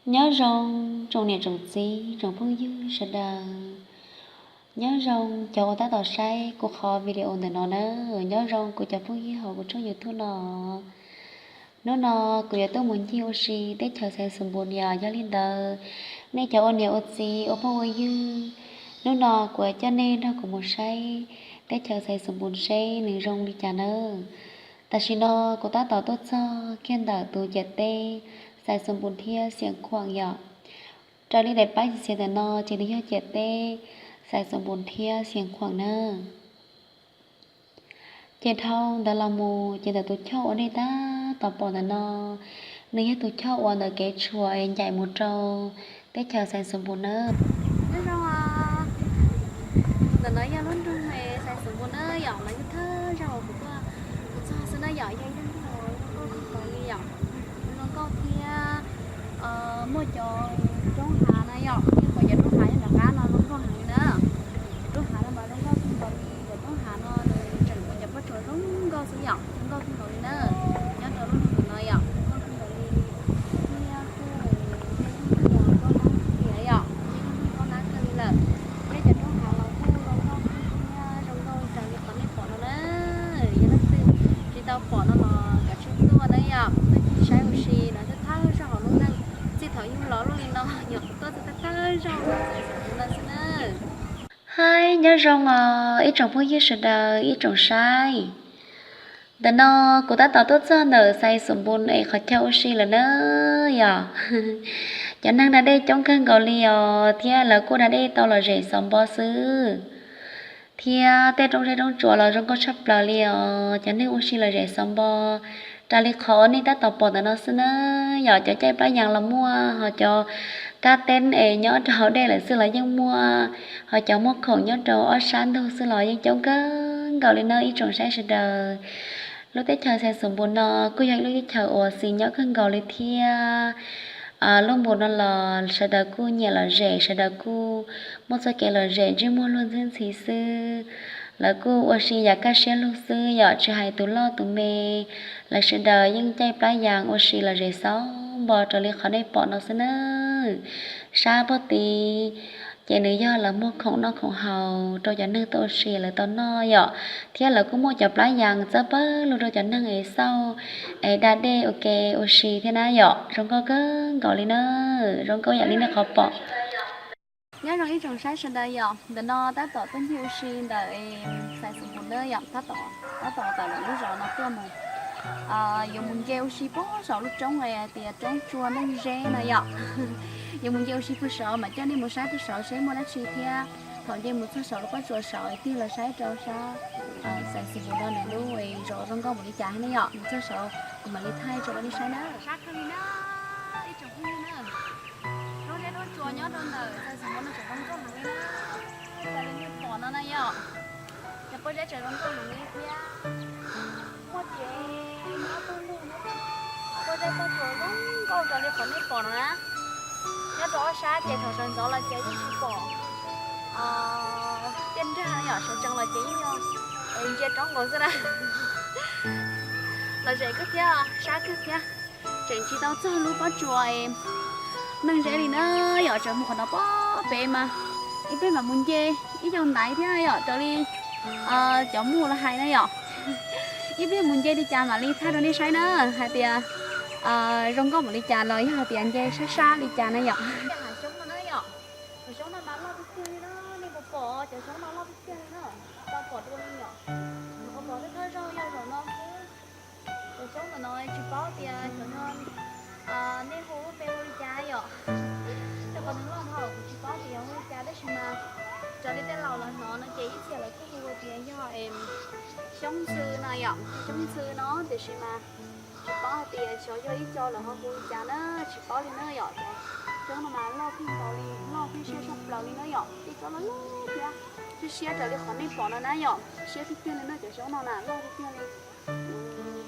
Nyob zoo tsoom niam tsoom txiv tsoom phooj ywg sawv daws. Nyob zoo cov uas tab tom saib kuv qhov video ntawm no na. Nyob zoo kuv cov phooj ywg hauv kuv tshooj YouTube no. Hnub no kuv yuav tuaj mus ncig ua si teb chaws Xais Xoos Npus yom. Yog li ntawd, nej cov ua niam ua txiv ua phooj ua ywg, hnub no kuv yuav coj nej nrog kuv mus saib teb chaws Xais Xoos Npus seb nws zoo li cas nawb. Tam sim no kuv tab tom tuaj txog kiag ntawm tus ciam teb Xais Xoos Npus thiab Xias Khuam yom. Raws li daim pab xiav ntawm no ces nws yog ciam teb Xais Xoos Npus thiab Xias Khuam na. Ces dhau ntawd los mus ces ntawm tus choj uas nej tab tom pom ntawm no, nws yog tus choj uas ntawm kev tshuam ncaim mus rau teb chaws Xais Xoos Npus na. Nyob zoo, ntawm no yog lub nroog Xais Xoos Npus na yom, los yog thawj zaug uas kuv tuaj mus txog xwb na yom, yog ib lub nroog zoo nkauj kawg nkaus li yom, zoo nkauj thiab muaj cov roob hav na yom, yeej pom cov roob hav nyob nram qab no zoo nkauj heev li na. Cov roob hav no mas zoo nkauj kawg nkaus li, cov roob hav no nws tseem muaj cov pob tsuas zoo nkauj xwb yom, zoo nkauj kawg nkaus li na. Nyob rau lub nroog no yom, zoo nkauj kawg nkaus li, thiab kuj yog nkauj nab tiag yom, yog nkauj nab kawg li lawm. Thiab cov roob hav los kuj zoo nkauj kawg thiab zoo nkauj raws li qhov nej pom no na. Yog leej twg tsis tau pom no los kav tsij tuaj na yom, tuaj ncig saib ua si no thawj thawj zaug hauv lub neej. Txij thaum yug los luaj li no nyuam qhuav tuaj txog thawj thawj zaug no xwb na. Haib, nyob zoo os ib tsoom phooj ywg sawv daws ib tsoom saib. Ntawm no kuv tab tom tuaj txog ntawm Xais Xoos Npus es qhov chaw ua si lawm na yom. Cov neeg da dej coob kawg nkaus li os, thiab lawv kuj da dej tau lom zem xov npo xwb. Thiab tej roob zeb roob tsuas los zoo nkauj tshaj plaws li os, cov neeg ua si lom zem xov npo raws li qhov nej tab tom pom ntawm no xwb na. Yog cov caij plab yas los muaj, ho cov kab teb es nyob rau hauv dej lawm xwb los yeej muaj, ho cov muaj khoom nyob rau ob sab ntug xwb los yeej coob kawg nkaus li na ib tsoom saib sawv daws. Lub teb chaws Xais Xoos Npus no kuj yog ib lub teb chaws uas xis nyob kawg nkaus li thiab. Lub npus no los sawv daws kuj nyiam lom zem, sawv daws kuj muaj txoj kev lom zem ntsej muag luag ntxwb ntxhi xwb. Lawv kuj ua si yav kaj siab lug xwb yom, tsis hais tus loj tus me, lawv sawv daws yeej caij plab yas ua si lom zem xov npo raws li qhov nej pom no xwb na. Sab pog tid ces nws yog lawv muag khoom noj khoom haus rau cov neeg tuaj ua si lawv tau noj yom, thiab lawv kuj muaj cov plab yas txawb pawg lug rau cov neeg es xauj es da dej ua ke ua si thiab na yom. Zoo nkauj kawg nkaus li na, zoo nkauj yam li nej qhov pom. Nyob zoo ib tsoom saib sawv daws yom, ntawm no tab tom tuaj ncig ua si ntawm Xais Xoos Npus na yom, tab tom tawm lawm lub zos no tuaj mus. Yuav mus nce ua si puag saum lub roob hais tias roob tsua Neej Zeb no yom. Yuav mus nce ua si puag saud mas coj nej mus saib puag saud seb muaj dab tsi thiab. Thaum nce mus txog saum lub pob tsuas saud tig los saib rau sab Xais Xoos Npus no nws lub zos zoo nkauj npaum li cas thiab ne yom. Mus txog saud kuv mam li thaij tso rau nej saib na. Sab kawg li na, ib tsoom phooj ywg na. Lub zeb lub tsua nyob rau ntawm Xais Xoos Npus no tseem zoo nkauj heev li na. Raws li nej pom no na yom, cov pob zeb tseem zoo nkauj heev li thiab. Muaj kev nyob pawg lug na, pob zeb pob tsuas zoo nkauj raws li qhov nej pom no na. Nyob rau ob sab ces thaum sawv ntxov los ces yeej tsis pom tiaj nrag no yom, sawv tsees los ces yeej yog ntsia roob nkaus xwb na. Lom zem kawg thiab, sab kawg thiab. Tseem tsis tau txog lub pob tsuas Neej Zeb li na yom, tseem mus qhov no pob pem mas ib pliag mam mus nce ib co ntaiv thiab yom, raws li cov muj los hais na yom. Ib pliag mus nce li cas mam li thaij rau nej saib na, hais tias zoo nkauj npaum li cas los yog tias nce sab sab li cas na yom. Cov xyoob no mas loj tiag tiag li na, nej puas pom cov xyoob no loj tiag tiag li na, tau pom dua li yom. Nyuam qhuav pom thawj thawj zaug yog zaum no xwb. Cov xyoob ntawm no tsis paub tias cov no nej hu lub npe hu li cas yom. Tej qhov nws loj dhau kuv tsis paub tias yog hu li cas tab sis mas raws li tej laus lawv hnov no ces ib txhia lawv kuj hu tias yog xyoob ntxhw no yom, xyoob ntxhw no tiam sis mas tsis paub hais tias xyov yog ib co lawv ho hu li cas na, tsis paub li na yom. Cov xyoob no mas loj kawg nkaus li, loj thiab siab tshaj plaws li na yom, tej tsob loj loj thiab siab siab raws li qhov nej pom no na yom, siab tiag tiag li na cov xyoob no na, loj tiag tiag li.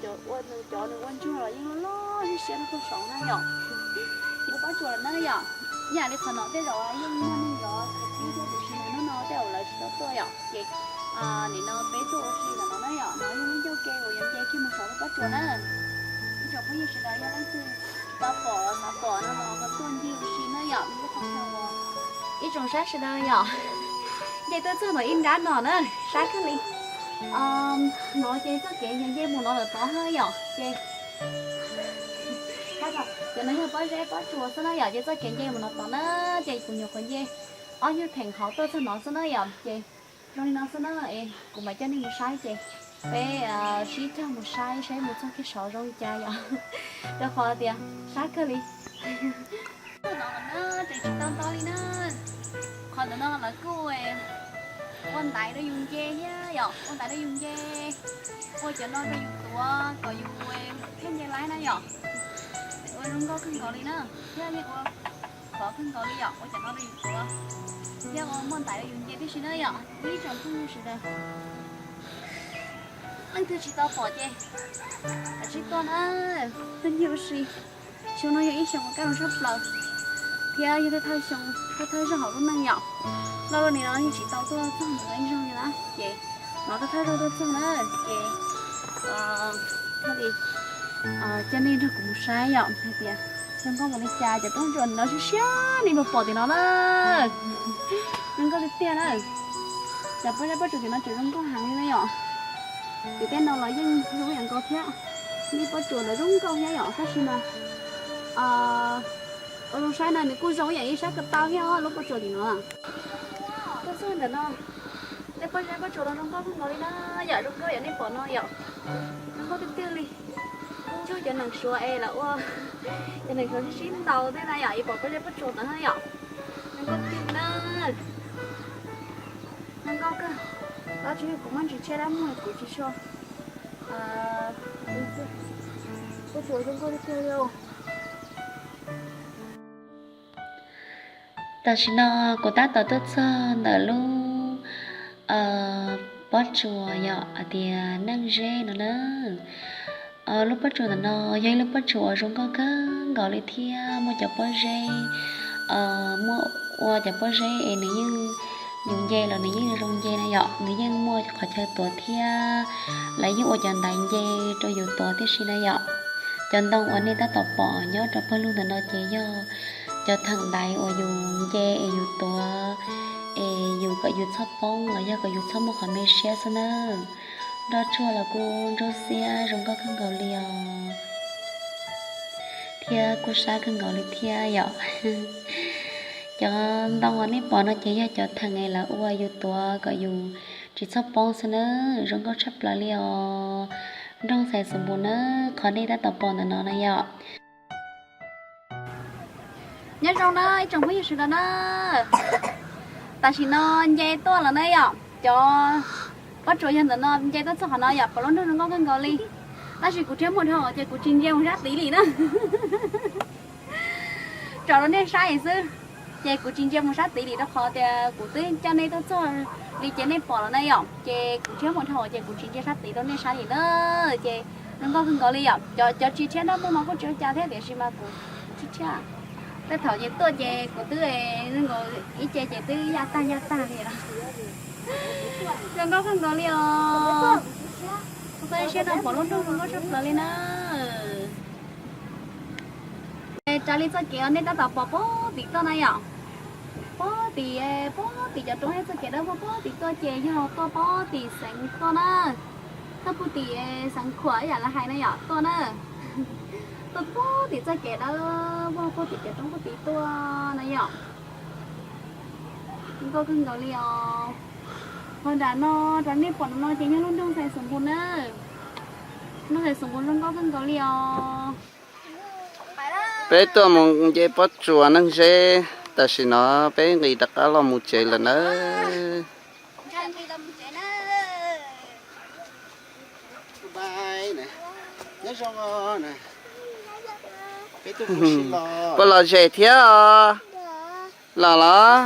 Cov ua nws cov nws ua ntsuag los yeej loj loj siab siab rau saud na yom. Lub pob tsuas na yom, ib yam li qhov no tej zaum yeej muaj neeg zov qhov twg thiab tiam sis mas hnub no tej zaum lawv tsis tau tuaj yom, ces nim no peb tuaj ua si ntawm no na yom, no yog lub ncauj ke uas yuav nce kiag mus saum lub pob tsuas na. Ib tsoom phooj ywg sawv daws yog leej twg tsis tau pom xav pom no los ho tuaj ncig Ib tsoom saib sawv daws yom, nce tuaj txog ntawm ib nrab no na, sab kawg li. No ces txoj kev nce mus no lawm tod na yom, ces cov no yog pob zeb pob tsuas xwb na yom, ces txoj kev nce mus no tod na, ces kuv nyuam qhuav nce ob nyuag theem hauv tuaj txog no xwb na yom, ces zoo li no xwb na, es kuv mam coj nej mus saib ces peb sib cog mus saib saib mus txog kiag saud zoo li cas yom, rau qhov tias sab kawg li. Tseem tsis tau ntau li na, qhov ntawm no lawv kuj ua ntaiv rau yus nce thiab yom, ua ntaiv rau yus nce, ua cov no rau yus tuav kom yus thiaj nce laib na yom. Ua zoo nkauj kawg nkaus li na, thiab yeej ua khov kawg nkaus li yom, ua cov no rau yus tuav thiab ua muaj ntaiv rau yus nce tib si na yom, ib tsoom phooj ywg sawv daws. Leej twg tsis tau pom ces kav tsij tuaj na, phooj ywg ua si. Xyoo no yog ib xyoo uas kaj zoo tshaj plaws thiab yog thawj thawj xyoo, thawj thawj zaug hauv lub neej yom. Loj loj li no yeej tsis tau tuaj txog ntawm no ib zaug li na, ces no thawj thawj zaug tuaj txog na, ces thiaj li coj nej nrog kuv mus saib yom, hais tias zoo nkauj npaum li cas. Cov roob ntsuam no siab siab nej puas pom tim no na, zoo nkauj tiag tiag na. Cov pob zeb pob tsuas tim no tseem zoo nkauj heev li na yom. Tim tej no los yeej zoo ib yam nkaus thiab, nej pob tsuas los zoo nkauj thiab yom, tab sis mas ua zoo saib na nws kuj zoo ib yam li sab ko taw thiab lub pob tsuas tim no. Tuaj txog ntawm no, tej pob zeb pob tsuas los zoo nkauj kawg nkaus li na yom, zoo nkauj yam nej pom no yom, zoo nkauj tiag tiag li. Cuag cov neeg Suav es lawv ua cov neeg Suav sib sib ntaus tej na yom, es pom pob zeb pob tsuas ntawd na yom, zoo nkauj tiag na. Zoo nkauj kawg. Tab sis kuv muaj ntsis tshiab dab muag kuv tsis so. Pob tsuas zoo nkauj tiag tiag li. Tam sim no kuv tab tom tuaj txog ntawm lub pob tsuas yom, hais tias Neej Zeb no na. Lub pob tsuas ntawm no yog ib lub pob tsuas uas zoo nkauj kawg nkaus li thiab muaj cov pob zeb, muaj ua cov pob zeb es nws yeej, yus nce los nws yeej zoo nce na yom, nws yeej muaj qhov chaw tuav thiab lawv yeej ua cov ntaiv nce rau yus tuav tib si na yom. Cov ntoo uas nej tab tom pom nyob rau pawg lug ntawm no ces yog cov theem ntaiv uas yus nce es yus tuav es yus kom yus txhob poob los yog kom yus txhob muaj qhov me siab xwb na. Nroj tsuag los kuj ntsuab xiab zoo nkauj kawg nkaus li os, thiab kuj sab kawg nkaus li thiab yom. Cov ntoo uas nej pom no ces yog cov theem es lawv ua yus tuav kom yus tsis txhob poob xwb na, zoo nkauj tshaj plaws li os. Nroog Xais Xoom Npus na, qhov nej tab tom pom ntawm no na yom. Nyob zoo na ib tsoom phooj ywg sawv daws na. Tam sim no nce tuaj lawm na yom, cov pob tsuas yog ntawm no, nce tuaj txog qhov no yom, pom lub nroog zoo nkauj kawg nkaus li. Tab sis kuv rhiab muag dhau ces kuv tsis ntsia mus sab tid li na. Tso rau nej saib xwb, ces kuv tsis ntsia mus sab tid li rau qhov tias kuv twb coj nej tuaj txog li ces nej pom lawm na yom, ces kuv rhiab muag dhau ces kuv tsis ntsia sab tid rau nej saib li na. Ces zoo nkauj kawg nkaus li yom, cov tsis rhiab dab muag mas kuj tsis ua cas thiab tiam sis mas kuv tsis rhiab. Tej thaum ces tuaj ces kuv twb zoo nkaus ib ce ces twb yaj tag yaj tag li os. Zoo nkauj kawg nkaus li os. Kuv txoj siab rau pom lub nroog zoo nkauj tshaj plaws li na. Raws li txoj kev uas nej tab tom pom puag tim tuaj na yom, puag tim, puag tim cov roob hab txoj kev dawb vog puag tim tuaj ces yog tuaj puag tim xeev tuaj na, tuaj puag tim xeev Khuam ib yam li hais na yom, tuaj na, tuaj puag tim txoj kev dawb vog puag tim cov roob puag tim tuaj na yom. Zoo nkauj kawg nkaus li os. Ho nram no, raws nej pom no ces yog lub nroog Xais Xoom Npus na. Nroog Xais Xoom Npus zoo nkauj kawg nkaus li os. Peb tuaj mus nce pob tsuas Neej Zeb, tam sim no peb nqis rov qab los mus tsev lawm nawb. Puas los zes thiab os? Los los.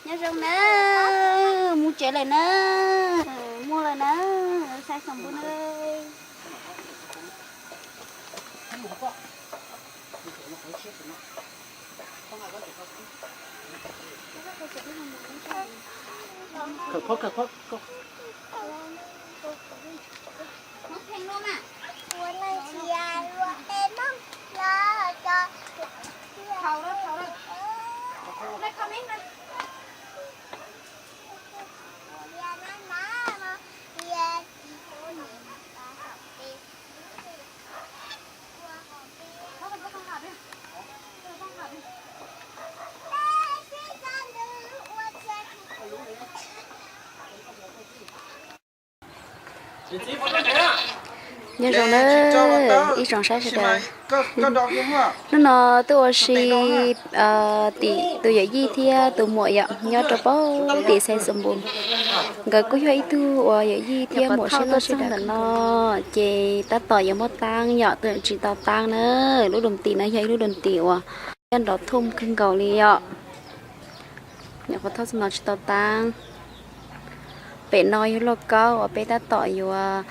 Nyob zoo na, mus tsev lawm na, muaj lawm na, Xais Xoom Npus na. Nyob zoo nawb ib tsoom saib sawv daws. Hnub no tuaj ua si tim tus yawm yij thiab tus muam yom, nyob rau pem tim Xais Xos Npus. Nkawd kuj yog ib tug uas yawm yij thiab muam siab loj siab dav ntawm no, ces tab tom yuav muab taab yom, twb tsis tau taab na. Lub doos tim no yog ib lub doos tim uas coj nrov thooj kawg nkaus li yom. Nyuam qhuav thauj txog no tsis tau taab. Pem no yog lauj kaub uas peb tab tom yuav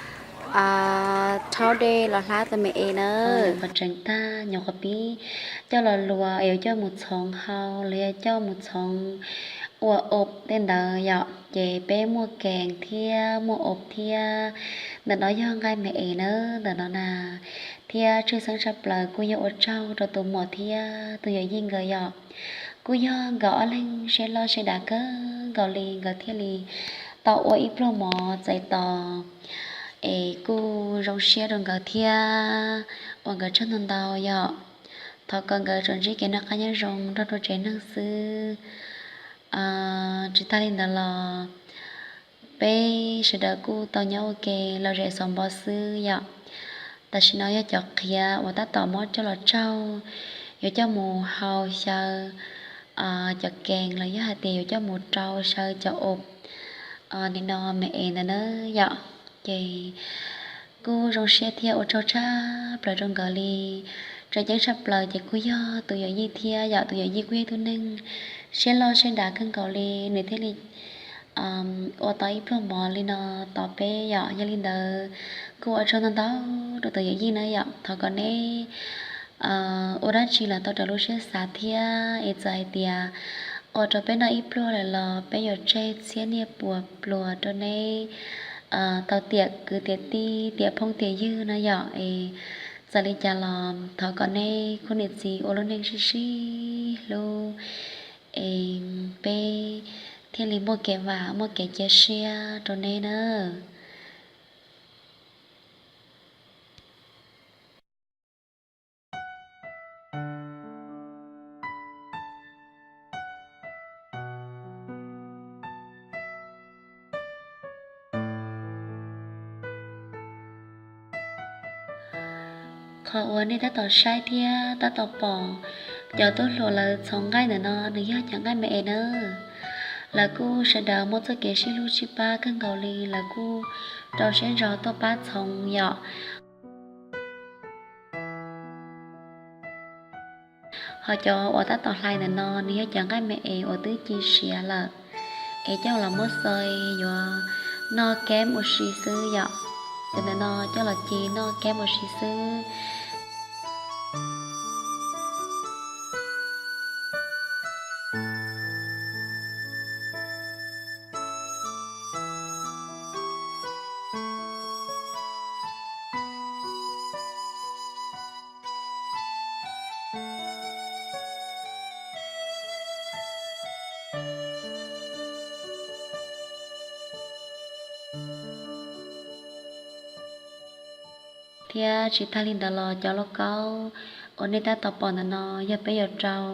rhaub dej los hlab tus me es na. Nyuam qhuav tseev tag, nyuam qhuav pib coj los luas es yuav coj mus txhoov hau los yog coj mus txhoov ua ob tej ntawd yom. Ces peb muaj kees thiab muaj ob thiab. Ntawm no yog nqaij me es na, ntawm no na. Thiab tshwj xeeb tshaj plaws kuj yog ua tsaug rau tus muam thiab tus yawm yij nkawd yom. Kuj yog nkawd ob leeg siab loj siab dav kawg nkaus li nkawd thiaj li tau ua ib pluag mov txais tos. Es kuj zoo siab rau nkawd thiab ua nkawd tsaug ntau ntau yom. Thov kom nkawd tsuas ntsib kev noj qab nyob zoo nrog rau tsev neeg xwb. Tsis tag li ntawd los peb sawv daws kuj tau nyob ua ke lom zem xov npov xwb yom. Tam sim no yog cov qhiav uas tab tom muab coj los tsaug, yuav coj mus hau xyaw cov kees los yog hais tias yuav coj mus rau xyaw cov ob nim no me es ntawd na yom. Ces kuj zoo siab thiab ua tsaug tshaj plaws rau nkawd li. Tseem ceeb tshaj plaws ces kuj yog tus yawm yij thiab yom, tus yawm yij kuj yog ib tug neeg siab loj siab dav kawg nkaus li, nws thiaj li ua tau ib pluag mov li no tos peb yom. Yog li ntawd kuj ua tsaug ntau ntau rau tus yawm yij na yom. Thov kom neb ua dab tsi los tau raws lub siab xav thiab es txawm hais tias ua rau peb noj ib pluag lawm los peb yuav tseg txhiab niaj puas pluas rau neb tau tiam kwv tiam tij tiam phooj tiam ywg na yom. Es txawm li cas los thov kom neb khub niam txiv ua lub neej sib sib hlub es peb thiaj li muaj kev vam muaj kev cia siab rau neb na. Qhov uas nej tab tom saib thiab tab tom pom cov tub hluas lawv txhoov nqaij ntawm no nws yog cov nqaij me es na. Lawv kuj sawv daws muaj txoj kev sib hlub sib pab kawg nkaus li, lawv kuj rau siab ntso tuaj pab txhoov yom. Ho cov uas tab tom hlais ntawm no nws yog cov nqaij me es uas twb ci siav lawm, es coj los muab xoi yuav noj keb ua si xwb yom. Cov ntawm no coj los ci noj keb ua si xwb. Thiab tsis tag li ntawd los cov lauj kaub uas nej tab tom pom ntawm no yog peb yuav rau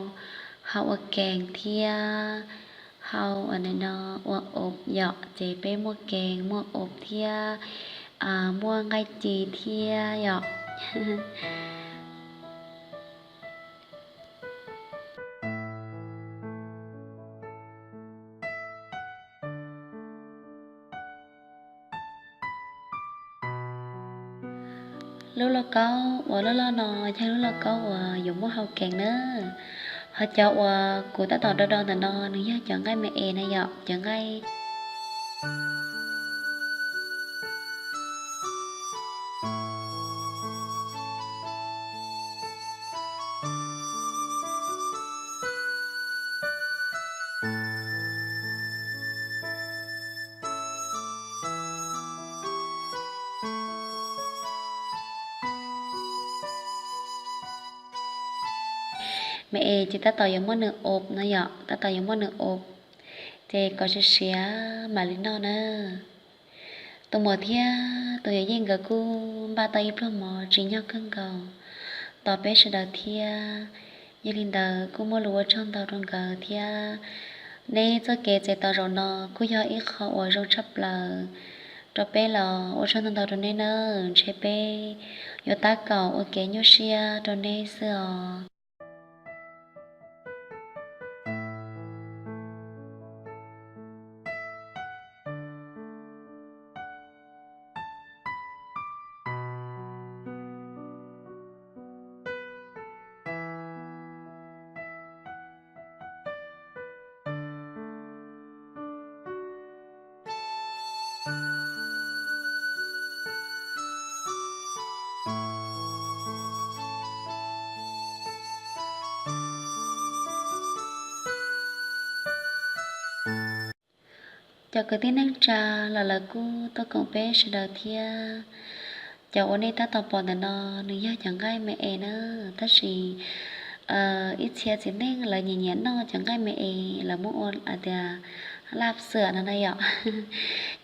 hau ua kees thiab hau ua no ua ob yom. Ces peb muaj kees muaj ob thiab muaj nqaij ci thiab yom. Lub lauj kaub uas loj loj no yog lub lauj kaub uas yuav muab hau kees na. Ho cov uas kuv tab tom do do ntawm no nws yog cov nqaij me es na yom, cov nqaij me es ces tab tom yuav muab nws ob no yom, tab tom yuav muab nws ob, ces kom siav siav mam li noj na. Tus muam thiab tus yawm yij nkawd kuj npaj tau ib pluag mov tsis nyog kawg nkaus tos peb sawv daws thiab. Yog li ntawd kuj muaj lus ua tsaug ntau rau nkawd thiab. Neb txoj kev txais tos zaum no kuj yog ib qho uas zoo tshaj plaws rau peb los ua tsaug ntau ntau rau neb nawb, ntshe peb yuav tab kaum ua kev nyuaj siab rau neb xwb os. Cov kwv tij neej tsa los lawv kuj tuaj koom peb sawv daws thiab. Cov uas nej tab tom pom ntawm no nws yog cov nqaij me es na, tab sis ib txhia txiv neej lawv nyiam nyiam noj cov nqaij me es, lawv muab ua hais tias laj xwm no na yom.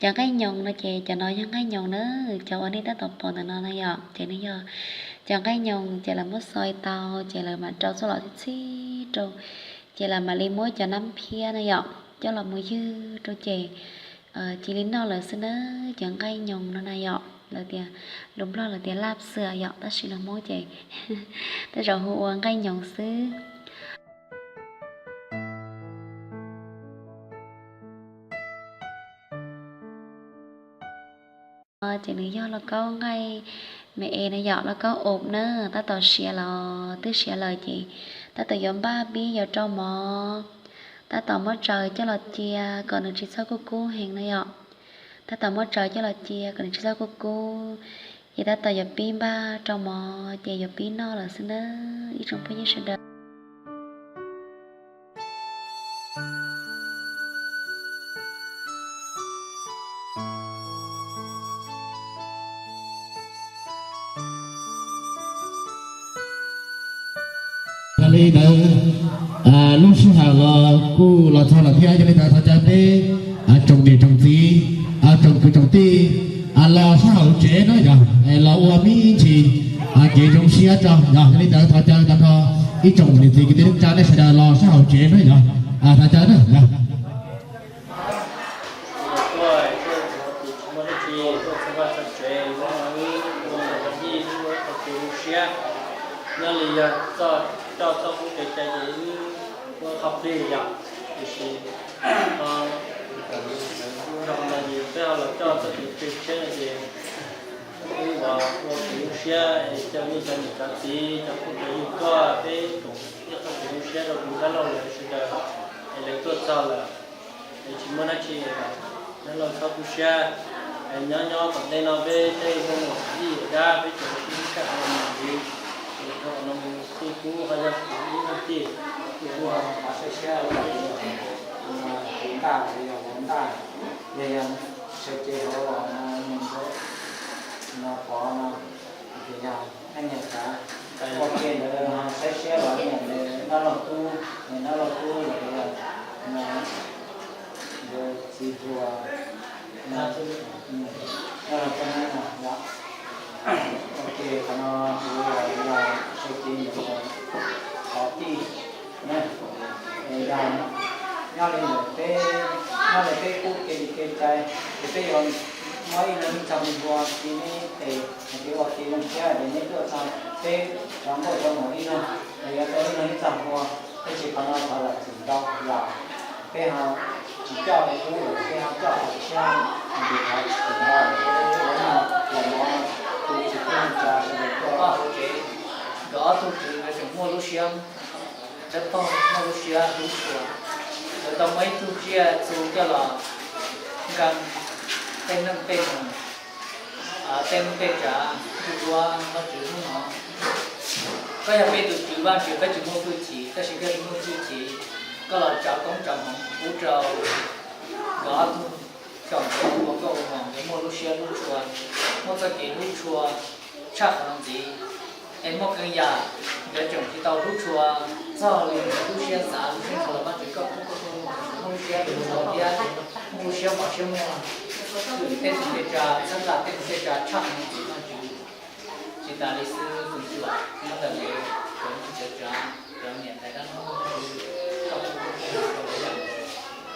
Cov nqaij nyoos no ces cov no yog nqaij nyoos na, cov uas nej tab tom pom ntawm no na yom, ces nws yog cov nqaij nyoos ces lawv muab xoi tau ces lawv mam rau txoj los txhib txhib rau, ces lawv mam li muab cov nab phiab na yom coj los mus ywg rau ces cia li noj lawm xwb na. Cov nqaij nyoos no na yom, lawv tias, lus Nplog lawv tias laj xwm yom, tab sis lus Hmoob ces tej zaum hu ua nqaij nyoos xwb. Ces nws yog lauj kaub nqaij me es na yom, lauj kaub os na, tab tom siav los twb siav lawm ces tab tom yuav npaj pib yuav rau mov, tab tom muab tsaws coj los cia kom nws tsis txhob kub kub heev na yom. Tab tom muab tsaws coj los cia kom nws tsis txhob kub kub, ces tab tom yuav pib npaj rau mov ces yuav pib noj lawm xwb na ib tsoom phooj ywg sawv daws. Yog li ntawd, lub sij hawm los kuj los txog lawm thiab, yog li ntawd thov caw peb tsoom niam tsoom txiv, tsoom kwv tsoom tij los sab hauv tsev na yom, los ua me ntsis kev zoo siab tso yom. Yog li ntawd thov caw tag nrho ib tsoom niam txiv kwv tij neej tsa nej sawv daws los sab hauv tsev na yom, thov caw na yom. Nyob li yog coj txoj qub kev cai ces wb muab qhov plig yom, tiam sis zoo no ces peb ho los coj txoj kev plig tshiab no ces wb ua kev zoo siab coj nej cov niam cov txiv cov phooj cov ywg koj peb koom ua txoj kev zoo siab rau kuv dab laug lawv sawv daws es lawv tuaj txog lawm es tsis muaj dab tsi, dab laug txhob tu siab. Nyob nyob tom ntej no peb tej muaj muam yij yawm dab peb tseem sib hlub tshaj qhov no mus ntxiv, es rau qhov no mus kuj kub ho yog kuv ib leeg tij, kuj kub ho qhov saib siab kuv ntaj los yog kuv ntaj, yog yog sawv cev hauv no mus ntxuav no pov no, ces yog nej niam txav ua ke ntawd ho saib siab los niam ntawd dab laug tub, niam dab laug tub los yog ntawd txiv hluas, dab laug tub nab no yom. Ua ke qhov no kuv los sawv cev ntawd qhov tij na, es yog nyob li ntawd peb, nyob li peb qub kev li kev cai, ces peb yuav muab ib leeg ib txog mus npua ti neb tes, hais tias ua kev zoo siab ces neb tuaj txog peb cov nkauj cov muam ib leeg, es yuav tau ib leeg ib txog npua, tab sis qhov no thov zam txim ntau yom. Peb ho tsis coj li qub lawm, peb ho coj qhov tshiab, ces thov txim ntau, peb los no los mov no, tus txiv tub tsa sawv daws tuaj hauv tsev, nkawd ob tug tswv nkawd tseem muaj lub siab dawb paug, muaj lub siab hlub tshua, nkawd tau muaj ib tug tsiaj txhu coj los nkaag tej neej tej noog, tej neej tej tsav ntuj duab Vajtswv hnub no. Koj yog peb tus tswv Vajtswv, peb tsis muaj hwj chim, tab sis koj tsis muaj hwj chim, koj los tsav koob tsav hmoov pub rau nkawd ob tug, kom nkawd ua nkauj ua muam nkawd muaj lub siab hlub tshua, muaj txoj kev hlub tshua tshaj qhov no ntxiv. Es muaj qee yam nkawd tseem tsis tau hlub tshua txog li nkawd lub siab xav, lub siab ntshua los Vajtswv koj pub kom nkawd muaj lub siab hlub tshua thiab muaj lub siab mos siab muag, tej tus tej tsa txhawb nqa tej tus tej tsa tshaj qhov no ntxiv Vajtswv. Tsis tas li xwb, tus ntsuam nyob ntawm nkawd, cov tsav, cov niam tais dab laug, koj pub kom nkawd ua yam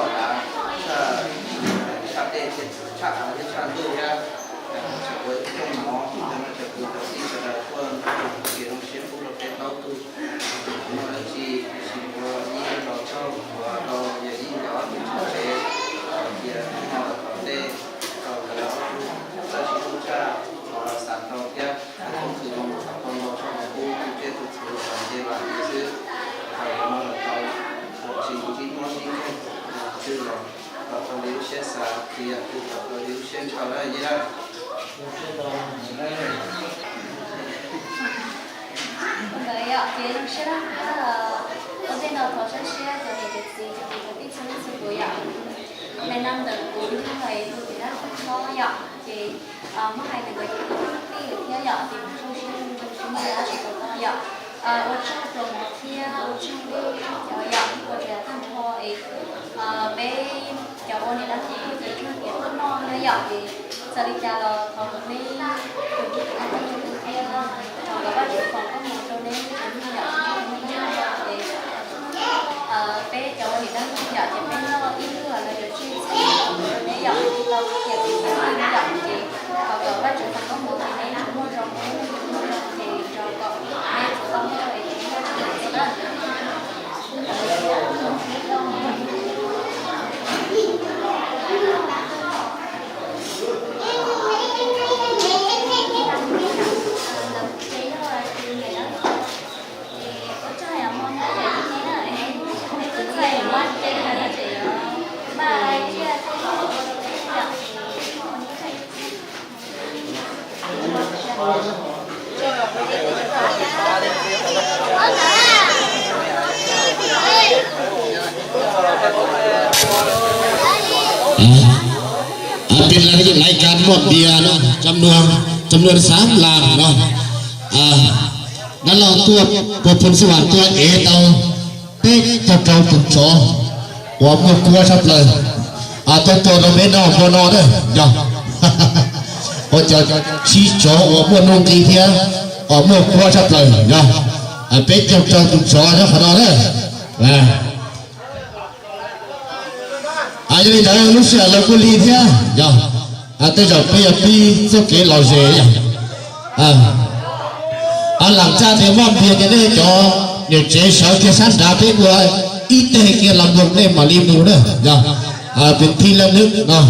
toj av, tshaj, tshaj dej thiab tshaj av thiab tshaj ntuj thiab, tsis ua ib rooj mov, cov no cov kwv cov tij sawv daws tuaj nrog kev zoo siab pub rau peb plaub tug. Muaj dab tsi sim ua ib los txog ua rau yawm yij nkawd ob tug txog tsev, hais tias hnub no los tom ntej rau lawv ob tug txawj sib hlub tshaj, xav tau thiab, txhob khwv zoo, xav tau ntau tshaj los pub tus tsiaj tus txhu los nce vam tias xwb. Thaum no los tau, tsis ntsib mob ntsib nkeeg, twg los kom tau li lub siab xav, tsis yam twg kom tau li lub siab ntshaw na yij na. Nkawd yom, ces zoo siab laj thiab. Ua ntej no thov sab siab cov niam cov txiv cov kwv cov tij txhua leej txhua tus yom. Ntawm no ntawm kuv yog tus dab laug hlob yom, ces muab hais ntawm nkawd cov kwv tij thiab yom, ces kuj zoo siab zoo siab muaj dab tsi tau yom. Ua tsaug rau mov thiab ua tsaug rau cov yom, ua tsaug tag nrho es peb cov ua niam dab laug tuaj ces tsuas kev tuaj noj na yom, ces txawm li cas los thov kom neb tus hlub tus no thiab, thov kom Vajtswv foom koob hmoov rau neb tsev neeg yom, tsev neeg yom, ces peb cov ua niam dab laug yom, ces peb noj ib lub los yuav tseg txhij rau neb yom, tsis tau tiam tsis tau yom, ces thov kom Vajtswv foom koob hmoov ces neb tsuas muaj zoo, neb tsuas muaj zoo, ces rau kom neb tsuas tau muaj es tsis muaj tsis txog na. Tis lais kab muaj npias no, cam nuam, cam nuam xav las no, dab laug tuaj puag phoos xib vam tuaj ev tau peb caug rau tus tsov uas muaj kuab tshaj plaws tuaj tua rau peb noj hmo no na yog. Ua cov tsib tsov uas muaj nuj nqis thiab uas muaj kuab tshaj plaws yog peb caug rau tus tsov nyob qhov no na. Yog li ntawd lub sij hawm los kuj lig thiab yog, tej zaum peb yuav pib txoj kev los zes yog. Lam tsa tias moj npias tias nej cov niam tsev sawv kiag sab nrad peb ua ib teg kiag los mus nej mam li mus na yog. Pem thij laj neb no.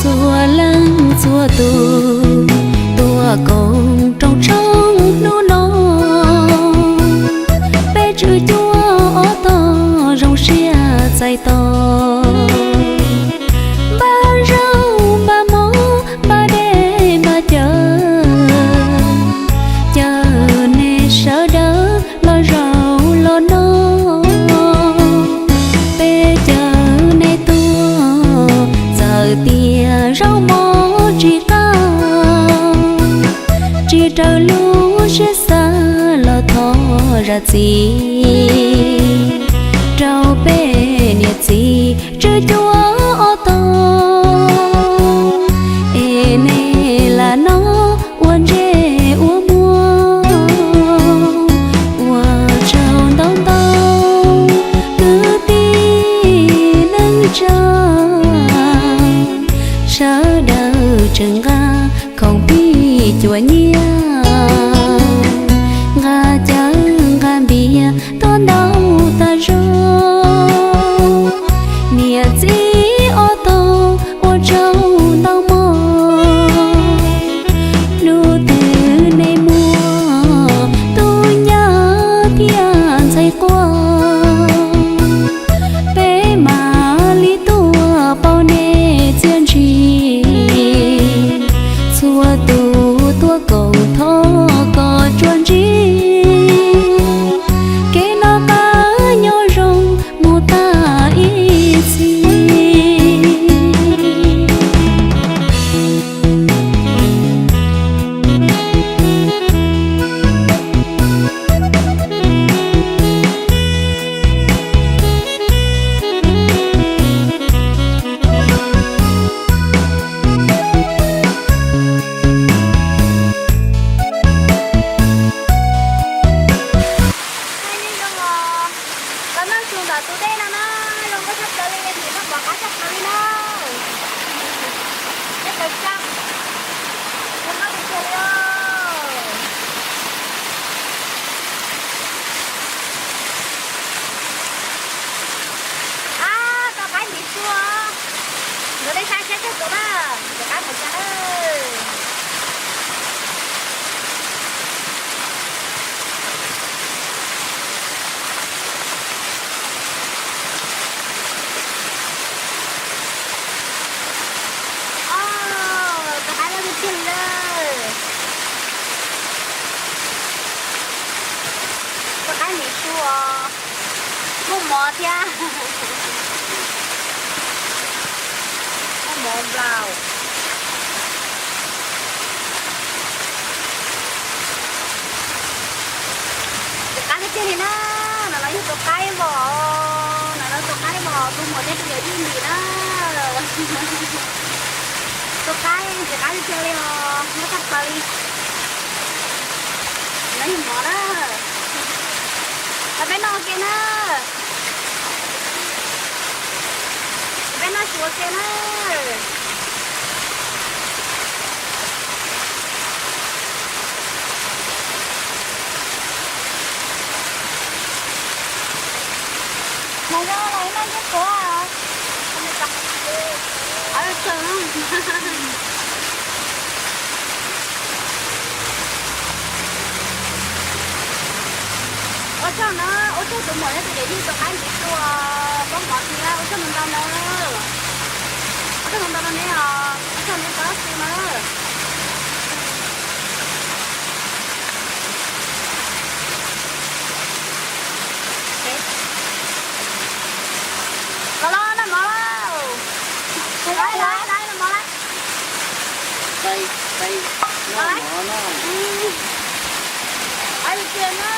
Txhua leej txhua tus tuaj koom rooj tshoob hnub no, peb tswv cuab ob tog zoo siab txais tos. Npaj zaub npaj mov npaj dej npaj cawv, caw nej sawv daws los zaum los noj. Peb caw nej tuaj txawm tias zaub mov tsis qab, tsis raws lub siab xav los thov zam txim rau peb niam txiv tswv cuab ob tog. Es nej lam noj ua ntsej ua muag, ua tsaug ntau ntau kwv tij neej tsa, sawv daws tseem nqa khoom pib cuam nyiaj, nqa cawv nqa npias tuaj ntau tas zog. Niam txiv ob tog ua tsaug ntau mog, hnub twg nej muaj tub nyab thiab ntxhais quaj, peb mam li tuaj pauj nej txiaj ntsig. Txhua tus tuaj koom thov kom tsuas ntsib, kev noj qab nyob zoo mus tag ib txhis. Los noj su ntawm tus dej no na, zoo nkauj tshaj plaws li, nws noj pom qab tshaj plaws li na. Dej kaw tsaj, zoo nkauj tiag tiag li os. Ab, tau qaib ntiv su os. Nkawd dej sab siab kawg nkaus na, nkawd qab npaum cas na. Os, tau qaib loj tiag tiag li lawm. Tau qaib ntiv su os. Muaj mov thiab. Muaj mov nplaum. Tus qaib tiag tiag li na, no no yog tus qaib vos, no no tus qaib vos, tus muam thiab tus yawm yij ntim na. Tus qaib ntxim qab tiag tiag li os, noj tag plaws li. No yog mov na. Los peb noj ua ke na. Peb noj su ua ke na. Noj zoo los noj ib qho. Ua tsaug na, ua tsaug tus muam thiab tus yawm yij tus qaib ntiv su, pab mov thiab, ua tsaug ntau ntau na. Ua tsaug ntau ntau rau neb os, ua tsaug neb pab su na. Noj mov noj. Hais tias na,